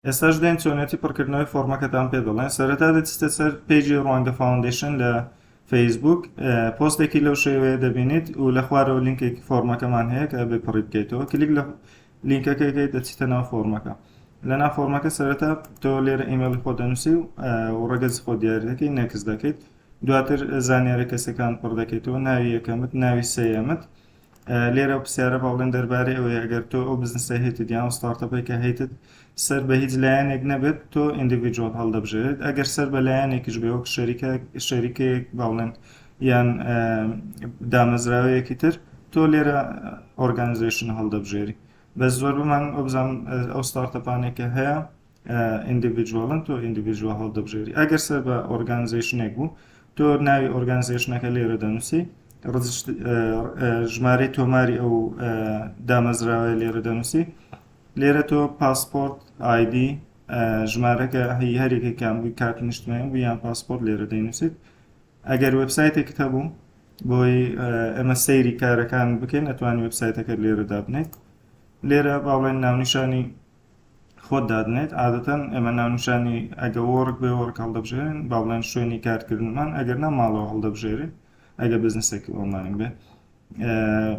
ئێستاش دێن چۆنێتی پڕکردنەوەی فۆڕمەکەتان پێ دەڵێن. سەرەتا دەچیتە سەر page ی ڕوانگە فاوندەیشن لە فەیسبوک، پۆستێکی لەو شێوەیە دەبینیت و لە خوارەوە لینکێکی فۆڕمەکەمان هەیە کە ئەبێ پڕی بکەیتەوە. کلیک لە لینکەکە دەکەیت دەچیتە ناو فۆڕمەکە. لە ناو فۆڕمەکە سەرەتا تۆ لێرە ئیمێڵی خۆت دەنووسی و ڕەگەزی خۆت دیاری دەکەیت، next دەکەیت. دواتر زانیاری کەسەکان پڕ دەکەیتەوە، ناوی یەکەمت، ناوی سێیەمت. لێرە پرسیارە با بڵێن دەربارەی ئەوەیە ئەگەر تۆ ئەو بزنسە هەیتت یان ئەو startup ەی کە هەیتت سەر بە هیچ لایەنێک نەبێت تۆ individual هەڵدەبژێرێت ئەگەر سەر بە لایەنێکیش بێ وەک شەریکە شەریکەیەک با بڵێن یان دامەزراوەیەکی تر تۆ لێرە organization هەڵدەبژێری بەس زۆربەمان وەبزانم ئەو startup انێک کە هەیە individual ن تۆ individual هەڵدەبژێری ئەگەر سەر بە organization ێک بوو تۆ ناوی organization ەکە لێرە دەنووسی ژمارەی تۆماری ئەو دامەزراوەیە لێرە دەنووسی لێرە تۆ پاسپۆرت ID ژمارەکە هی هەرێکێکیان بووی کارتی نیشتمانی بوو یان پاسپۆرت لێرە دەینووسیت ئەگەر وبسایتێکت هەبوو بۆی ئێمە سەیری کارەکان بکەین ئەتوانی وبسایتەکە لێرە دابنێت لێرە با بڵێن ناونیشانی خۆت دادنێت عادەتەن ئێمە ناونیشانی ئەگە work بێ work هەڵدەبژێرین با بڵێن شوێنی کارکردنمان ئەگەر نا ماڵەوە هەڵدەبژێرین ئەگە بزنسێکی ئۆنلاین بێ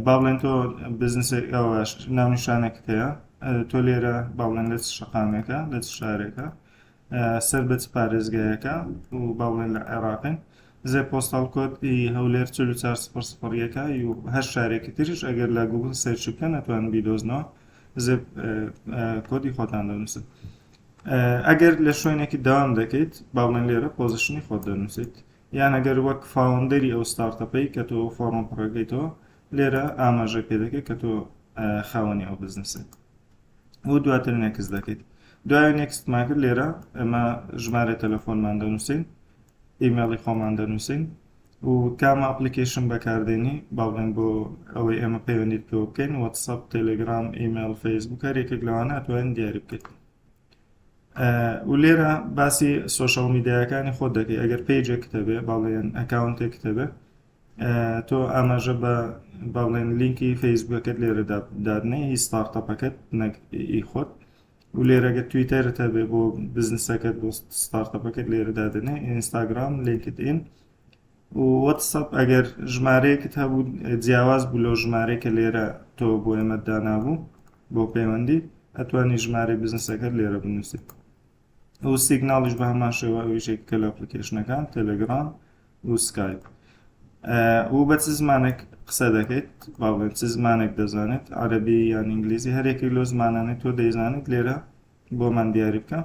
با بڵێن تۆ بزنسێک ئەوە ناونیشانێکت هەیە تۆ لێرە با بڵێن لە چ شەقامێکە لە چ شارێکە سەر بە چ پارێزگایەکە و با بڵێن لە عێراقین zip postal code ی هەولێر 4400 و هەر شارێکی تریش ئەگەر لە گوگل search بکەن ئەتوانن بیدۆزنەوە zip code ی خۆتان دەنووسن ئەگەر لە شوێنێکی داوام دەکەیت با بڵێن لێرە position ی خۆت دەنووسیت یان ئەگەر وەک founder ی ئەو startup ەی کە تۆ فۆڕم پڕەکەیتەوە لێرە ئاماژە پێ دەکەیت کە تۆ خاوەنی ئەو بزنسە و دواتر next دەکەیت دوای next مان کرد لێرە ئەمە ژمارە تەلەفۆنمان دەنووسین ئیمێڵی خۆمان دەنووسین و کامە application بەکاردێنی با بڵێن بۆ ئەوەی ئێمە پەیوەندیت پێوە بکەین واتساپ تێلێگرام ئیمێڵ فەیسبوک هەر یەکێک لەوانە ئەتوانین دیاری بکەیت و لێرە باسی social media کانی خۆت دەکەی ئەگەر page ێکت هەبێ با بڵێن account ێکت هەبێ تۆ ئاماژە بە با بڵێن لینکی فەیسبوکەکەت لێرە دادنێ هی startup ەکەت نەک ئی خۆت و لێرە گەر تویتەرت هەبێ بۆ بزنسەکەت بۆ startup ەکەت لێرە دادەنێ ئینستاگرام لینکد ئین و واتساپ ئەگەر ژمارەیەکت هەبوو جیاواز بوو لەو ژمارەی کە لێرە تۆ بۆ ئێمە دانابوو بۆ پەیوەندی ئەتوانی ژمارەی بزنسەکەت لێرە بنووسیت و سیگناڵیش بە هەمان شێوە ئەویش یەکێکە لە application ەکان تەلەگرام و سکایپ و بە چ زمانێک قسە دەکەیت با بڵێن چ زمانێک دەزانێت عەربی یان ئینگلیزی هەر یەکێک لەو زمانانەی تۆ دەیزانیت لێرە بۆمان دیاری بکە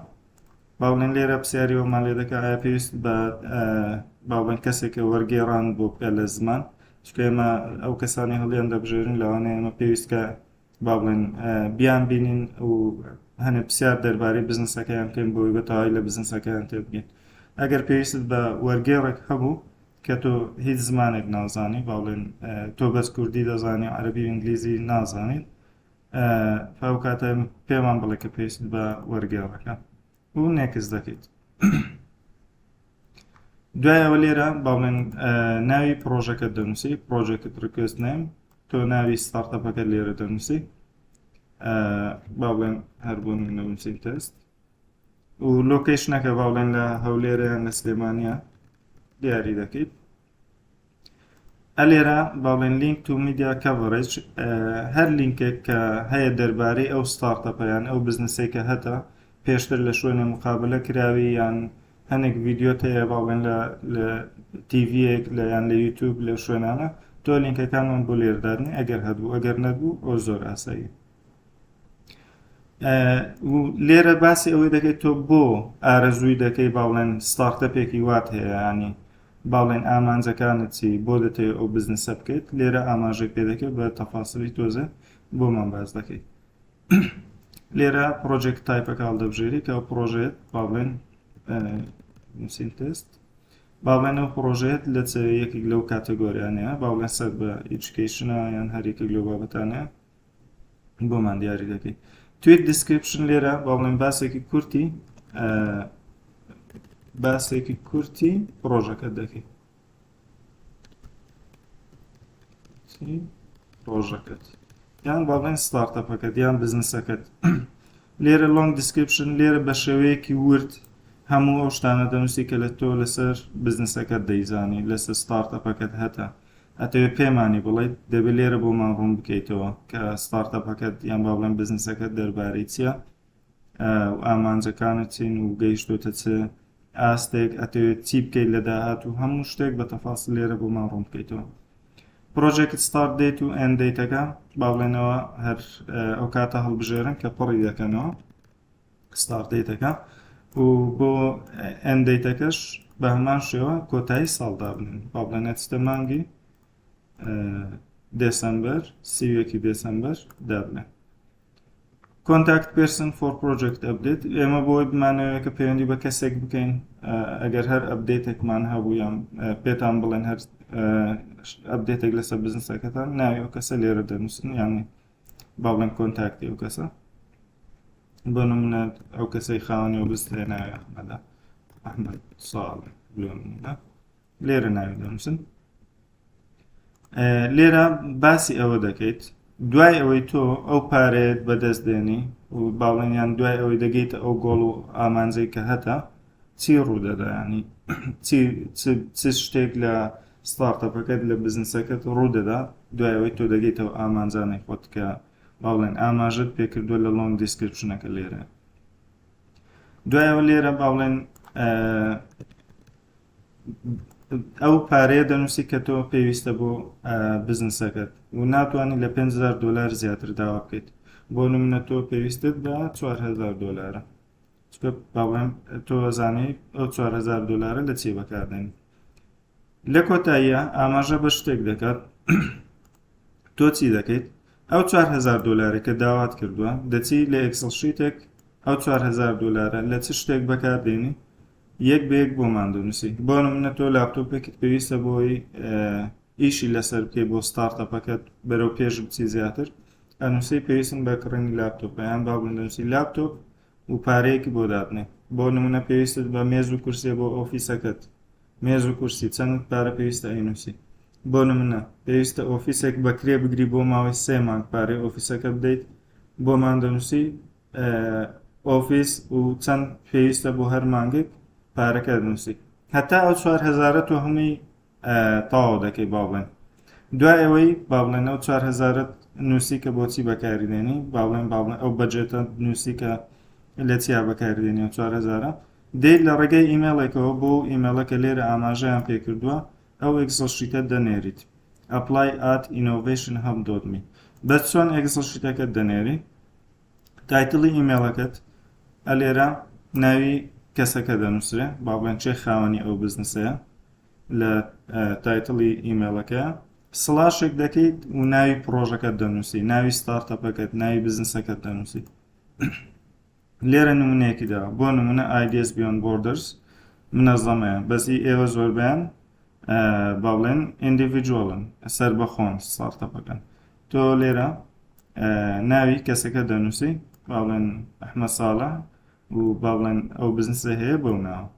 با بڵێن لێرە پرسیاری ئەومان لێ دەکە ئایا پێویست بە با بڵێن کەسێکە وەرگێڕان بۆ بکە لە زمان چونکە ئێمە ئەو کەسانی هەڵیان دەبژێرین لەوانەیە ئێمە پێویست کە با بڵێن بیان بینین و هەنێ پرسیار دەربارەی بزنسەکەیان بکەین بۆی بە تەواوی لە بزنسەکەیان تێبگەین ئەگەر پێویستت بە وەرگێڕێک هەبوو کە تۆ هیچ زمانێک نازانی با بڵێن تۆ بەس کوردی دەزانی عەربی و ئینگلیزی نازانیت ئەو کاتە پێمان بڵێ کە پێویست بە وەرگێڕەکە و next دەکەیت دوایەوە لێرە با بڵێن ناوی پرۆژەکە دەنووسی project request name تۆ ناوی startup ەکە لێرە دەنووسی با بڵێن هەر بۆ نووسین تێست و location ەکە با بڵێن لە هەولێرە یان لە سلێمانە دیاری دەکەیت ئەلێرە با بڵێن link to media coverage هەر لینکێک کە هەیە دەربارەی ئەو startup ە یان ئەو بزنسەی کە هەتە پێشتر لە شوێنێ مقابلە کراوی یان هەنێک ڤیدیۆت هەیە با بڵێن لە لە تیڤیەک لە یان لە یوتیوب لەو شوێنانە تۆ لینکەکانمان بۆ لێرە دادنێ ئەگەر هەبوو ئەگەر نەبوو ئەو زۆر ئاسایی لێرە باسی ئەوەی دەکەیت تۆ بۆ ئارەزووی دەکەی با بڵێن startup ێکی وات هەیە ینی با بڵێن ئامانجەکانت چی بۆ دەتەوێت ئەو بزنسە بکەیت لێرە ئاماژەی پێ دەکەیت بە تەفاسیلی تۆزێ بۆمان باس دەکەیت لێرە project type ەکە هەڵدەبژێری کە ئەو پرۆژێت با بڵێن نووسین تست با بڵێن ئەو پرۆژێت لە چ یەکێک لەو category انەیە با بڵێن سەر بە education ە یان هەر یەکێک لەو بابەتانەیە بۆمان دیاری دەکەی tweet description لێرە با بڵێن باسێکی کورتی باسێکی کورتی پرۆژەکە دەکەی پرۆژەکەت یان با بڵێن startup ەکەت یان بزنسەکەت. لێرە long description لێرە بە شێوەیەکی ورد هەموو ئەو شتانە دەنووسی کە لە تۆ لەسەر بزنسەکەت دەیزانی لەسەر startup ەکەت هەتە ئەتەوێ پێمانی بڵێیت دەبێت لێرە بۆمان ڕوون بکەیتەوە کە startup ەکەت یان با بڵێن بزنسەکەت دەربارەی چییە و ئامانجەکانت چین و گەیشتۆتە چ ئاستێک ئەتەوێت چی بکەیت لە داهاتوو هەموو شتێک بە تەفاسیل لێرە بۆمان ڕوون بکەیتەوە. Project start date و end date ەکە با بڵێنەوە هەر ئەو کاتە هەڵبژێرن کە پڕی دەکەنەوە start date ەکە و بۆ end date ەکەش بە هەمان شێوە کۆتایی ساڵ دابنن با بڵێن ئەچتە مانگی دێسەمبەر سیوەکی دێسەمبەر دابنێن. Contact person for project update ئێمە بۆی بمانەوێت کە پەیوەندی بە کەسێک بکەین ئەگەر هەر update ێکمان هەبوو یان پێتان بڵێن هەر update ێک لەسەر بزنسەکەتان ناوی ئەو کەسە لێرە دەنووسن یعنی با بڵێن contact ی ئەو کەسە بۆ نمونە ئەو کەسەی خاوەنی ئەو بزنسەیە ناوی ئەحمەدە ئەحمەد ساڵح بۆ نمونە لێرە ناوی دەنووسن لێرە باسی ئەوە دەکەیت دوای ئەوەی تۆ ئەو پارەیەت بەدەست دێنی و باڵێنیان دوای ئەوەی دەگەیتە ئەو گۆڵ و ئامانجەی کە هەتە چی ڕوودەدا ینی چ شتێک لە startup ەکەت لە بزنسەکەت ڕوودەدا دوای ئەوەی تۆ دەگەیتەوە ئامانجانەی خۆت کە باڵێن ئاماژت پێکردووە لە long description ەکە لێرە دوایەوە لێرە باڵێن ئەو پارەیە دەنووسی کە تۆ پێویستە بۆ بزنسەکەت و ناتوانانی لە 5000 دلار زیاتر داوا بکەیت بۆ نمونە تۆ پێویستت بە 4000 دلارە چونکە باڵێن تۆ زانی ئەو 4000 دلارە لە چی بەکاردێنی لە کۆتاییە ئاماژە بە شتێک دەکات تۆ چی دەکەیت ئەو 4000 دلارە کە داوات کردووە دەچی لە Excel sheet ێک ئەو 4000 دلارە لە چ شتێک بەکاردێنی یەک بە یەک بۆمان دەنووسی بۆ نمونە تۆ لاپتۆپێکت پێویستە بۆی ئیشی لەسەر بکەی بۆ startup ەکەت بەرەو پێش بچی زیاتر ئەنووسی پێویستم بە کڕینی لاپتۆپە یان با بڵێن دەنووسی لاپتۆپ و پارەیەکی بۆ دابنێ بۆ نمونە پێویستت بە مێز و کورسیە بۆ ئۆفیسەکەت مێز و کورسی چەند پارە پێویستە ئەینوسی بۆ نمونە پێویستە ئۆفیسێک بەکرێ بگری بۆ ماوەی سێ مانگ پارەی ئۆفیسەکە بدەیت بۆمان دەنووسی ئۆفیس و چەند پێویستە بۆ هەر مانگێک پارەکە دەنووسی هەتا ئەو چوار هەزارە تۆ هەمووی تەواو دەکەی با بڵێن دوای ئەوەی با بڵێن ئەو چوار هەزارت نووسی کە بۆچی بەکاری دێنی با بڵێن با بڵێن ئەو بەجێتە نووسی کە لە چیا بەکاری دێنی ئەو چوار هەزارە دێیت لە ڕێگەی ئیمێڵێکەوە بۆ ئیمێڵە کە لێرە ئاماژەیان پێکردووە ئەو Excel sheet ە دەنێریت apply at innovationhub.me بەس چۆن Excel sheet ەکەت دەنێری title ی ئیمێڵەکەت ئەلێرە ناوی کەسەکە دەنووسرێ با بڵێن چێ خاوەنی ئەو بزنسەیە لە title ی ئیمێڵەکە slash ێک دەکەیت و ناوی پرۆژەکەت دەنووسی ناوی startup ەکەت ناوی بزنسەکەت دەنووسی لێرە نمونەیەکی داوە بۆ نمونە Ideas Beyond Borders منەزەمەیە بەس ئی ئێوە زۆربیان با بڵێن individual ن سەربەخۆن startup ەکەن تۆ لێرە ناوی کەسەکە دەنووسی با بڵێن ئەحمە ساڵە و با بڵێن ئەو بزنسە هەیە بەو ناوە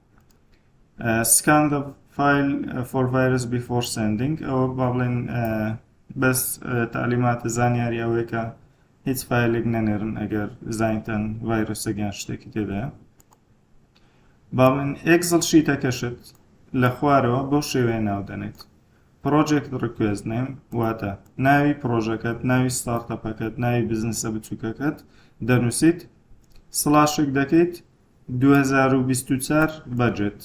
scan the file for virus before sending ئەوە با بڵێن بەس تەعلیماتە زانیاری ئەوەیە کە هیچ فایلێک نەنێرن ئەگەر زانیتان ڤایرۆسێک یان شتێکی تێدایە با بڵێن Excel sheet ەکەشت لە خوارەوە بەو شێوەیە ناو دەنێیت project request name واتە ناوی پرۆژەکەت ناوی startup ەکەت ناوی بزنسە بچووکەکەت دەنووسیت slash ێک دەکەیت 2024 budget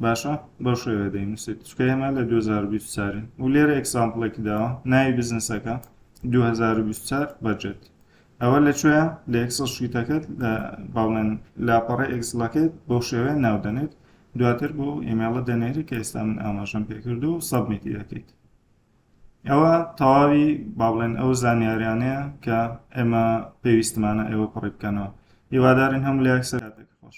باشە بەو شێوەیە دەینووسیت چونکە ئێمە لە 2024 و لێرە example ێکی داوە ناوی بزنسەکە 2024 budget ئەوە لە کوێیە لە Excel sheet ەکەت لە باڵێن لاپەڕەی Excel ەکەت بەو شێوەیە ناو دەنێت دواتر بۆ ئیمێڵە دەنێری کە ئێستا من ئاماژەم پێکرد و submit ی دەکەیت ئەوە تەواوی با بڵێن ئەو زانیاریانەیە کە ئێمە پێویستمانە ئێوە پڕی بکەنەوە هیوادارین هەموو لایەک سەرکاتێک خۆش.